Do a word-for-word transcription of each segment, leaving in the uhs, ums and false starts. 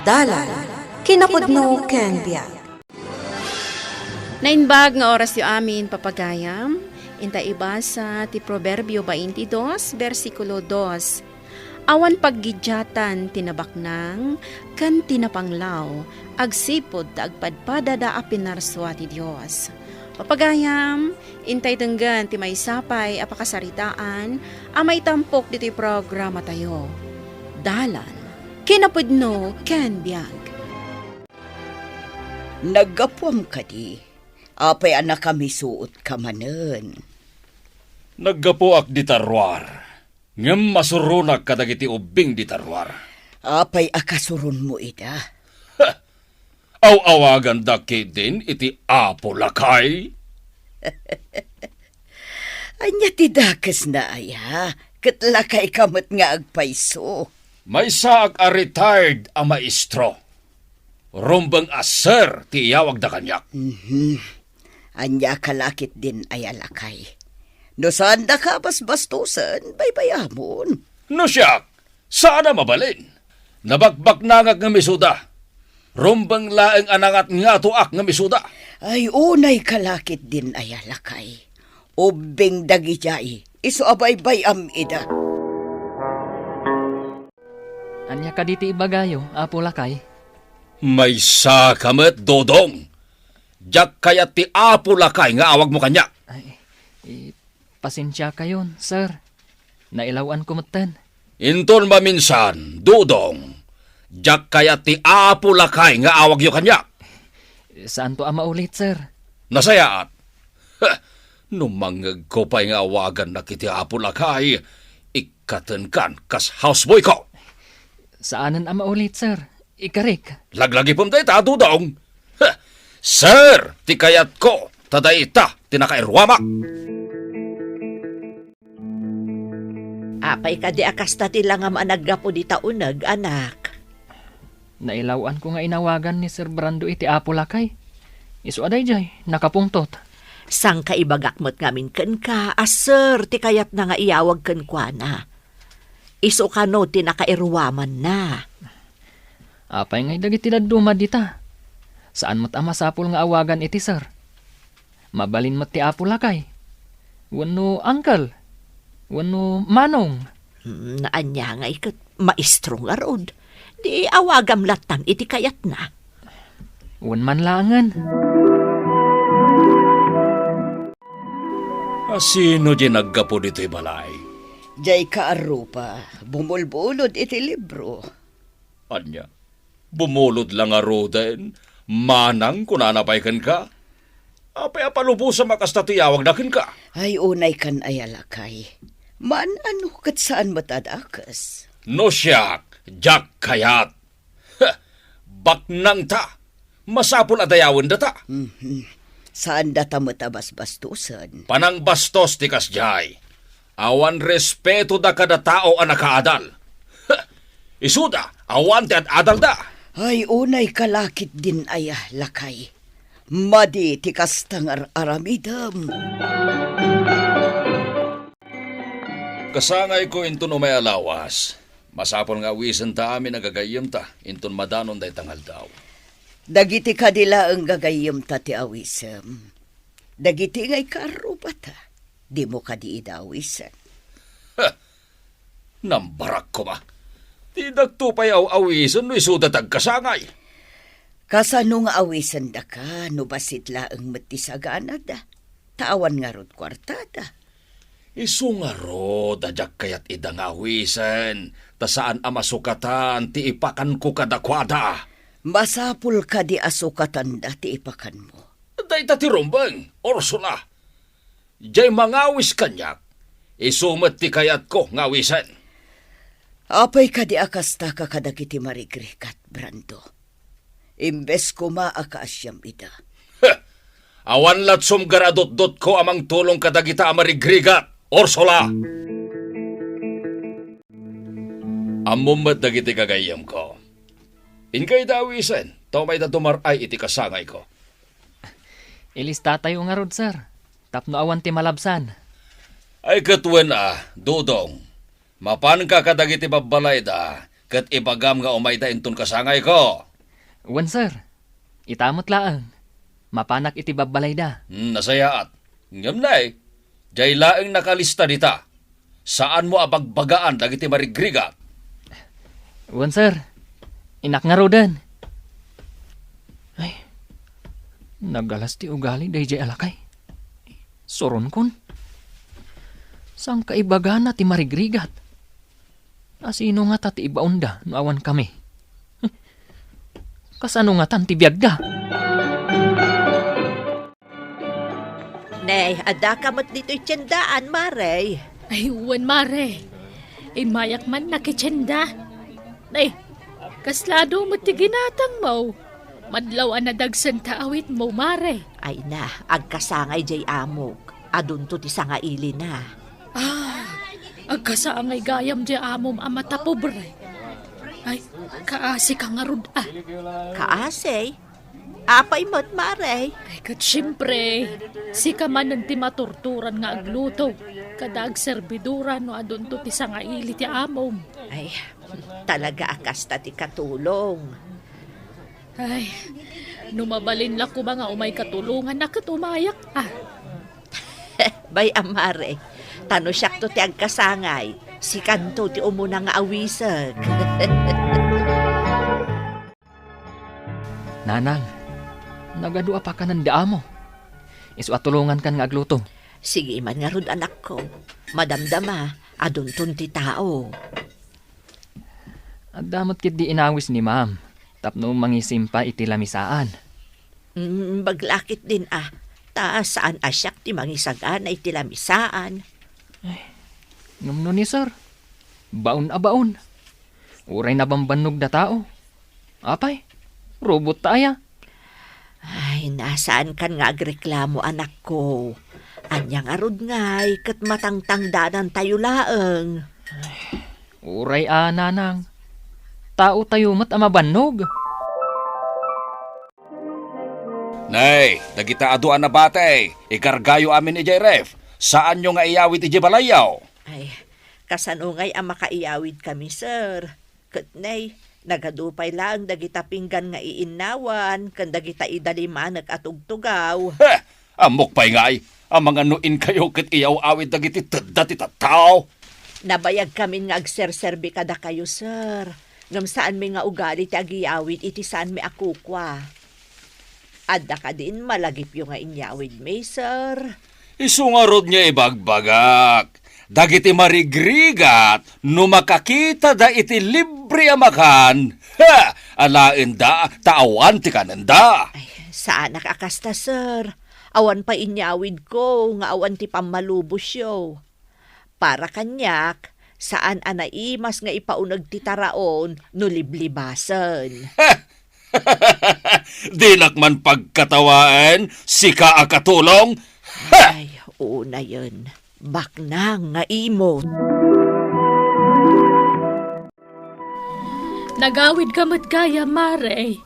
Dalan, kinapudno ken biag. Naimbag nga orasyo amin, papagayam. Inta ibasa ti Proverbio twenty-two, bersikulo dos. Awan paggidiatan ti nabaknang ken ti napanglaw agsipud ta agpadpadada a pinarsua ti Dios. Papagayam, intay denggen ti maysa pay a pakasaritaan a maitampok ditoy programatayo. Dalan, kinapudno ken biag. Naggapuam kadi? Apay a nakamisuotka manen? Naggapuak dita ruar, ngem masuronak kadagiti ubbing dita ruar. Apay a kasuronmo ida? Aw-awagandak ketdin iti Apo Lakay. Ania ti dakesna aya? Ket lakayka met nga agpayso. Maysaak a retired a maestro. Rumbeng a sir ti iyawagda kaniak. Mhm. Ania ka la ketdin aya, lakay? No saandaka a basbastosen, baybayamon. No siak, saan a mabalin. Nabakbaknangak ngem isuda. Rumbeng laeng a nangatngatoak ngem isuda. Ay, unay ka la ketdin aya, lakay. Ubbing dagidiay, isu a baybay-am ida. Ania kadi ti ibagayo, Apo Lakay? Maysa ka met, Dodong. Diak kayat ti Apo Lakay nga awagmo kaniak. Ay, i-, pasensiakayon, sir. Nailaw-anko metten. Inton maminsan, Dodong, diak kayat ti Apo Lakay nga awagyo kaniak. Saanto a maulit, sir. Nasayaat. Heh, no mangngegko pay nga awagannak iti Apo Lakay, ikkatenkan kas houseboyko. Saanen a maulit, sir. Ikarik. Laglagipem dayta, Dodong. Heh, sir ti kayatko, ta dayta ti nakairuamak. Apay kadi a kasta ti langam a naggapu dita uneg, anak? Nailaw-anko nga inawagan ni Sir Brando iti Apo Lakay. Isu a daydiay, nakapungtot. Sangkaibagak met ngamin kenka a sir ti kayatna nga iyawag kenkuana. Isu kano ti nakairuamanna? Apay ngay dagiti dadduma dita? Saan met a masapul nga awagan iti sir. Mabalin met ti Apo Lakay. Wenno uncle. Wenno manong. Hmm, ania ngay ket maestro ngarud. Di awagam latta iti kayatna. Wen man laengen. A, sino diay naggapu ditoy balay? Diay kaarrupa, bumulbulod iti libro. Ania? Bumulod la ngaruden, manang kunana pay kenka? Apay a palubosam a kasta ti iyawagna kenka? Ay, unay kan aya, lakay. Maan-ano ket saan met a dakes. No siak, diak kayat. Heh, baknangta. Masapul a dayawendata. Mhm. Saandata met a basbastosen. Panangbastos ti kasdiay. Awan respetoda kada tao a nakaadal. Heh, isuda, awan ti ad-adalda. Ay, unay ka la ketdin aya, lakay. Madi ti kasta nga ar-aramidem. Kasangayko inton umay a lawas. Masapul nga awisenta amin a gagayyemta inton madanon dayta nga aldaw. Dagiti kadi laeng gagayyemta ti awisem. Dagiti ngay kaarrupata, dimo kadi ida awisen. Ha! Nambarak koma. Didakto pay aw-awisen no isuda ti agkasangay. Kasano nga awisendaka no bassit laeng met ti saganada? Ta awan ngarud kuartada. Isu ngarud a diak kayat ida nga awisen, ta saan a masukatan ti ipakanko kadakuada. Masapul kadi a sukatanda ti ipakanmo? Dayta ti rumbeng, Ursula. Diay mangawis kaniak, isu met ti kayatko nga awisen. Apay kadi a kastaka kadagiti marigrigat, Brando? Imbes koma a kaasiam ida. Heh! Awan latsom garadutdotko a mangtulong kadagita a marigrigat, Ursula! Ammom met dagiti gagayyemko. Inka ida awisen, ta umayda dumar-ay iti kasangayko. Ilistatayo ngarud, sir, tapno awan ti malabsan. Ay ket wen a, Dodong. Mapanka kadagiti babbalayda, ket ibagam nga umayda inton kasangayko. Wen, sir. Ita met laeng. Mapanak iti babbalayda. Hmm, nasayaat. Ngem nay, jay laeng nakalista dita. Saanmo a bagbagaan dagiti marigrigat. Wen, sir. Innak ngaruden. Ay, nagalas ti ugali dayjay a lakay. Suronkon. Saan kaibagana ti marigrigat? A sino ngata ti ibaonda no awan kami? Kasano ngatan ti biagda? Nay, addaka met ditoy tiendaan, Mare. Ay, wen, Mare. Immayak man nakitienda. Nay, kasla adu met ti ginatangmo? Madlaw a nadagsen ta awitmo, Mare. Ay na, agkasangay jay amok. Adunto ti sangailina. Ah, agkasangay gayam jay amom a matapobre. Ay, kaasi ka ngarud, ah. Kaasi? Apay met, Mare? Ay, ket siempre, sika manen ti maturturan nga agluto, kada agserbiduran no adunto ti sangaili ti amom. Ay, talaga a kasta ti katulong. Ay, no mabalin la koma nga umayka tulonganna ket umayak, ah. Bay-am, Mare, ta no siakto ti agkasangay, sikanto ti umuna nga awisek. Nanang, nagadu a pakanen da amo. Isu a tulongankan nga agluto. Sige man ngarud, anakko. Madamdama, adunton ti tao. Adda met ketdi inawis ni Ma'am tapno mangisimpa iti lamisaan. Mm, baglakit din, ah. Ta saan a siak ti mangisagana iti lamisaan. Ay, ngem no ni Sir, baon a baon. Uray nabambannog da tao. Apay, robot ta aya? Ay, nasaankan nga agreklamo, anakko. Ania ngarud ngay ket matangtangdanantayo laeng. Uray a, nanang. Taotayo met a mabannog. Nay, dagita adu a nabati, ikargayo amin idiay ref. Saanyo nga iyawid idiay balayyo. Ay, kasano ngay a makaiyawidkami, sir? Ket nay, nagadu pay laeng dagita pinggan nga iinnawan ken dagita idalimanek a tugtugaw. Heh! Ammok pay ngay, amangan no inkayo ket iyaw-awid dagiti tedda ti tattao. Nabayagkamin nga agserserbi kadakayo, sir. Ngem saanmi nga ugali ti agiyawid iti saanmi a kukua. Adda kadin malagipyo nga inyawidmi, sir? Isu ngarud nga ibagbagak. Dagiti marigrigat, no makakitada iti libre a makan, ha! Alaenda ta awan ti kanenda. Ay, saanak a kasta, sir. Awan pay inyawidko nga awan ti pammalubosyo. Para kaniak, saan a naimas nga ipauneg ti taraon no liblibasen. Dinak man pagkatawaen, sika a katulong. Ay, unayen, baknang nga imot. Nagawidka met gayam, Mare.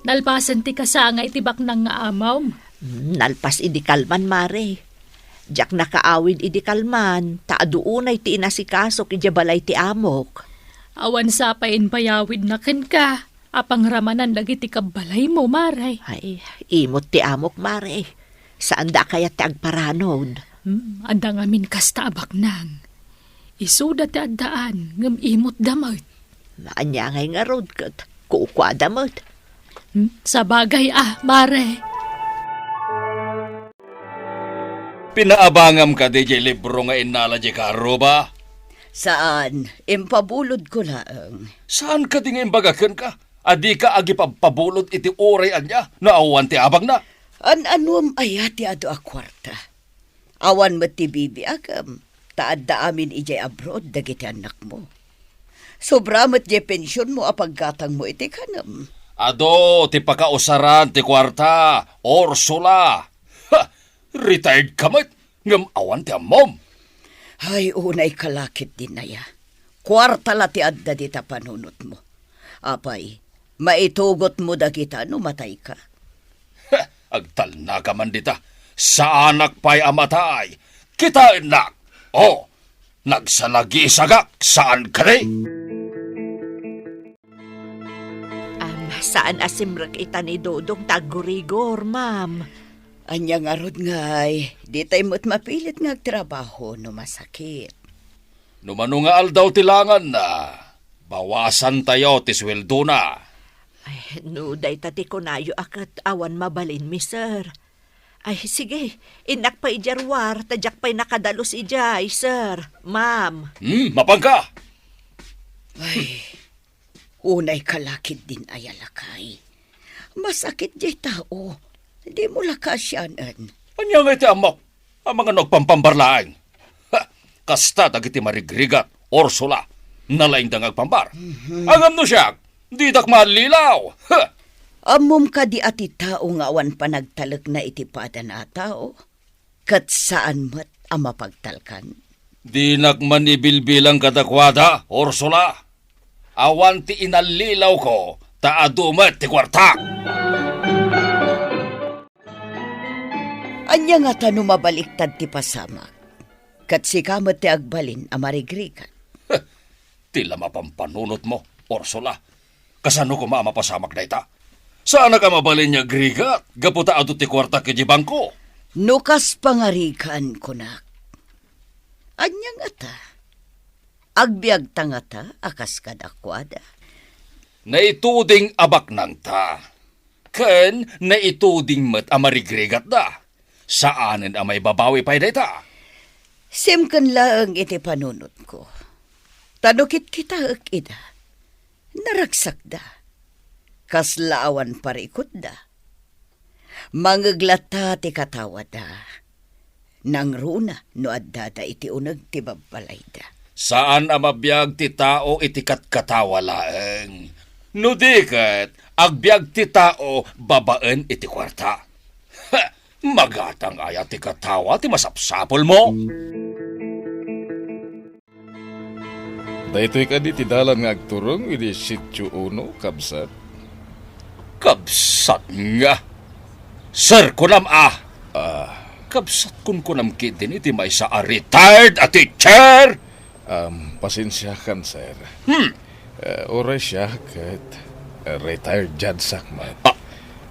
Nalpasen ti kasangay ti baknang nga amom. Hmm, nalpas idi kalman, Mare. Diak nakaawid idi kalman, ta adu unay ti inasikasok idiay balay ti amok. Awan sa pay impayawidna kenka a pangramanan dagiti kabbalaymo, Mare. Ay, imot ti amok, Mare. Saanda a kayat ti agparanod. Hmm, adda ngamin kasta a baknang. Isuda ti addaan, ngem imotda met. Ania ngay ngarud ket kukuada met. Hmm, sabagay a, Mare. Pinaabangam kadi diay libro nga innala diay karruba? Saan, impabulodko laeng. Saan kadi nga imbaga kenka a dika agipabpabulod iti uray ania no awan ti abagna? An-anuem aya ti adu a kuarta? Awan met ti bibiagem, ta adda amin idiay abroad dagiti annakmo. Sobra met diay pensionmo a paggatangmo iti kanem. Adu ti pakausaran ti kuarta, Ursula. Ha! Retired ka met, ngem awan ti ammom. Ay, unay kalakit din aya. Kuarta la ti adda dita panunotmo. Apay, maitugotmo dagita no matayka? Heh, agtalnaka man dita. Saanak pay a matay. Kitaennak. O, nagsalagisagak. Saan kadi? Saan a simrek ita ni Dodong ta aggurigor, ma'am. Ania ngarud ngay, ditay met mapilit nga agtrabaho no masakit. No mano nga aldaw ti langanna, bawasantayo ti suweldona. Ay, no dayta ti kunayo a ket awan mabalinmi, sir. Ay, sige, innak pay idiay ruar, ta diak pay nakadalus idiay, sir, ma'am. Hmm, mapanka! Ay, unay ka la ketdin aya, lakay. Masakit diay tao. Dimo la kaasianen. Ania ngay ti ammok? Amangan no agpampambar laeng. Ha! Kasta dagiti marigrigat, Ursula. Nalaingda nga agpambar. Mhm. Ngem no siak, didak maallilaw. Ha! Ammom kadi a ti tao nga awan panagtalekna iti padana a tao, ket saan met a mapagtalkan? Dinak man ibilbilang kadakuada, Ursula. Awan ti inallilawko, ta adu met ti kuartak. Ania ngata no mabaliktad ti pasamak? Ket sika met ti agbalin a marigrigat. Ti la mapampanunotmo, Ursula. Kasano koma a mapasamak dayta? Saanak a mabalin nga agrigat gapu ta adu ti kuartak idiay bangko. No kas pangarigan, kunak. Ania ngata? Agbiagta ngata a kas kadakuada? Naituding a baknangta, ken naituding met a marigrigatda. Saanen a maibabawi pay dayta. Simken laeng iti panunotko. Ta no kitkitaek ida, naragsakda. Kasla awan parikutda. Mangngeg latta ti katawada. Nangruna no addada iti uneg ti babbalayda. Saan a mabiag ti tao iti katkatawa laeng. No di ket, agbiag ti tao babaen iti kuarta. Ha! Magatang aya ti katawa ti masapsapulmo? Daytoy kadi ti dalan nga agturong idi Sitio Uno, kabsat? Kabsat nga. Sir, kunam a. Ah. Kabsat kunkunam ketdin iti maysa a retired a teacher. Um, pasensiakan, sir. Hmm. Eh, uray siak ket, eh, retired judge-ak met. Ah.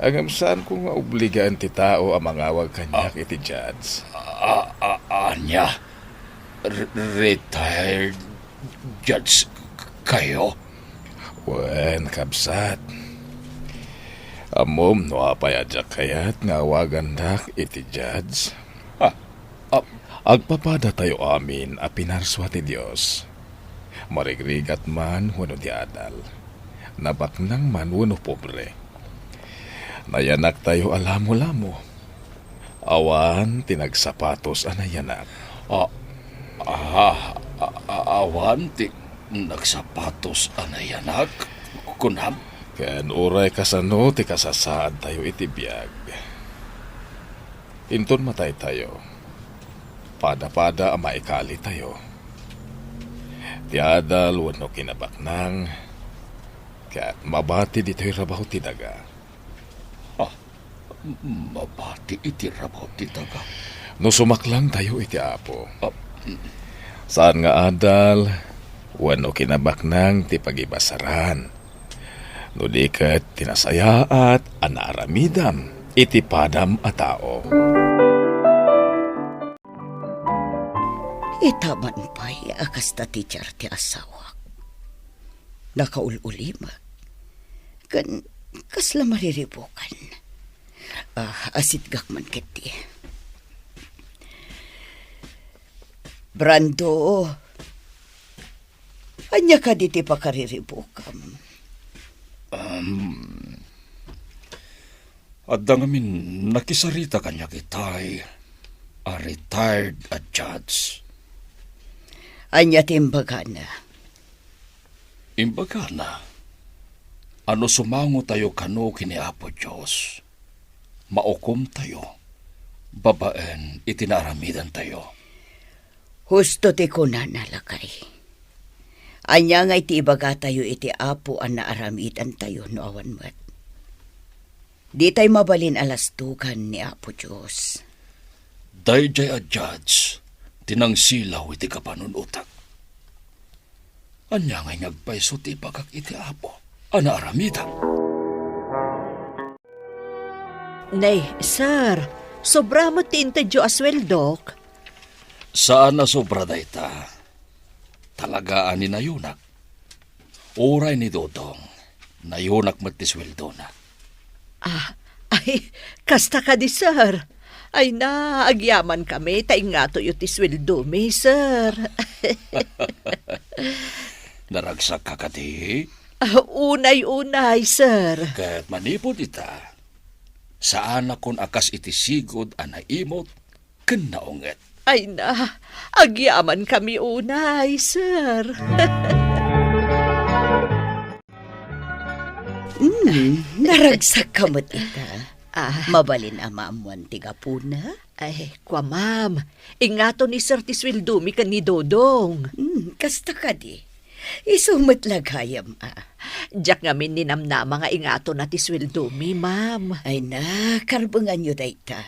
Ngem saanko nga obligaen ti tao a mangawag kaniak iti judge. Ah, ah, ania? R-, retired judge kayo? Wen, kabsat. Ammom no apay a diak kayat nga awagandak iti judge? Ah, ah. Agpapadatayo amin a pinarsua ti Dios. Marigrigat man wenno di adal, nabaknang man wenno pobre. Nayanaktayo a lamo-lamo. Awan ti nagsapatos a nayanak. A-, a-, a-, a-, awan ti nagsapatos a nayanak, kunam? Ken uray kasano ti kasasaadtayo iti biag, inton mataytayo, pada-pada a maikalitayo. Ti adal wenno kinabaknang, ket mabati ditoy rabaw ti daga. Ah, mabati iti rabaw ti daga. No sumaklangtayo iti Apo, ah, mm. Saan nga adal wenno kinabaknang ti pagibasaran, no di ket ti nasayaat a naaramidam iti padam a tao. Ita man pay a kasta ti diar ti asawak. Nakaul-ulimek. Ken kasla mariribukan. Ah, asitgak man ketdi. Brando, ania kadi ti pakariribukam? Um, Adda ngamin nakisarita kaniak itay a retired a judge. Ania ti imbagana? Imbagana a no sumangotayo kano ken ni Apo Dios, maukomtayo babaen iti naaramidantayo. Husto ti kunana, lakay. Ania ngay ti ibagatayo iti Apo a naaramidantayo no awan met? Ditay mabalin a lastogan ni Apo Dios. Daydiay a judge ti nangsilaw iti kapanunotak. Ania ngay nga agpayso ti ibagak iti Apo a naaramidak? Nay, sir, sobra met ti intedyo a sueldok. Saan a sobra dayta. Talaga a ni nayunak. Uray ni Dodong, nayunak met ti sueldona. Ah, ay, kasta kadi, sir. Ay na, agyamankami ta ingatoyo ti sueldomi, sir. Naragsakka kadi? Ah, unay-unay, sir. Ket manipud ita, saanakon a kas iti sigud a naimut ken naunget. Ay na, agyamankami unay, sir. Hmm, naragsakka met ita. Ah. Mabalin a maammuan ti gapuna? Ay, kua, ma'am. Ingato ni sir ti sueldomi ken ni Dodong. Hmm, kasta kadi. Isu met la gayam, a. Diak ngamin ninamnama nga ingatona ti sueldomi, ma'am. Ay na, karbenganyo dayta.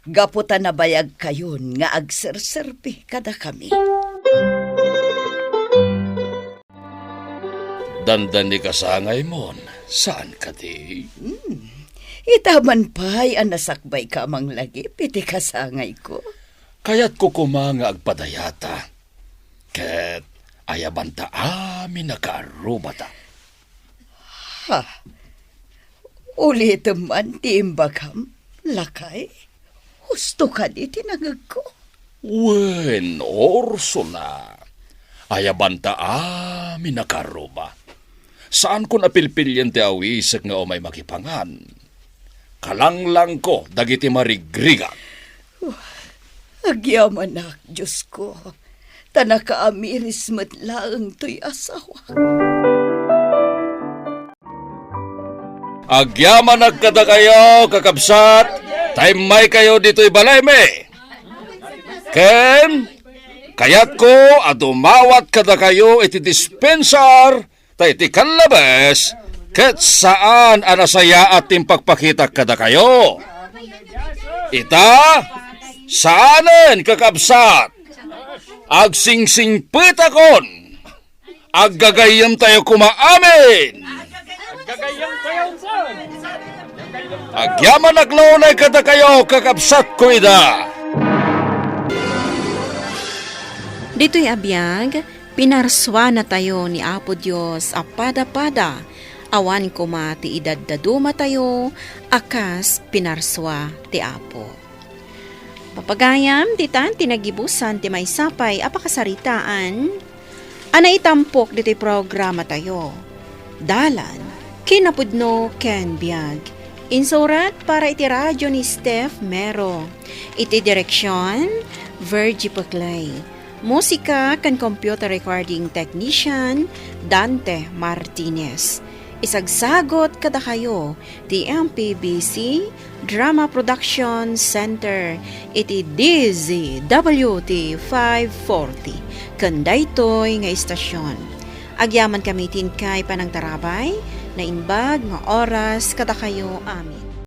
Gapu ta nabayagkayon nga agserserbi kadakami. Dandani kasangaymon, saan kadi? Hmm. Ita man pay a nasakbayka a manglagip iti kasangayko. Kayatko koma nga agpadayata. Ket ayabanta amin a kaarrubata. Ha? Ulitem man ti imbagam, lakay? Husto kadi ti nangegko? Wen, Ursula. Ayabanta amin a kaarruba. Saankon a pilpilien ti awisek nga umay makipangan. Kalanglangko dagiti marigrigak. Agyamanak, Diosko, ta nakaamiris met laeng toy asawak. Agyamanak kadakayo, kakabsat, ta immaykayo ditoy balaymi. Ken, kayatko a dumawat kadakayo iti dispensar ta iti kannabes, ket saan a nasayaat ti impakpakitak kadakayo. Ita, saanen, kakabsat. Agsingsingpetakon. Aggagayyemtayo koma amin. Agyaman a unay kadakayo, kakabsatko, ida. Ditoy a biag, pinarsuanatayo ni Apo Dios a padapada, awan koma ti idaddadumatayo a kas pinarsua ti Apo. Papagayam, ditan ti nagibusan ti maysa pay a pakasaritaan a naitampok ditoy programatayo. Dalan, kinapudno ken biag. Insurat para iti radyo ni Steph Mero. Iti direksyon, Virgie Peclay. Musika ken computer recording technician, Dante Martinez. Isagsagot kadakayo ti M P B C Drama Production Center iti D Z W T five forty ken daytoy nga istasyon. Agyamankami ti inkay panangtarabay, naimbag nga oras kadakayo amin.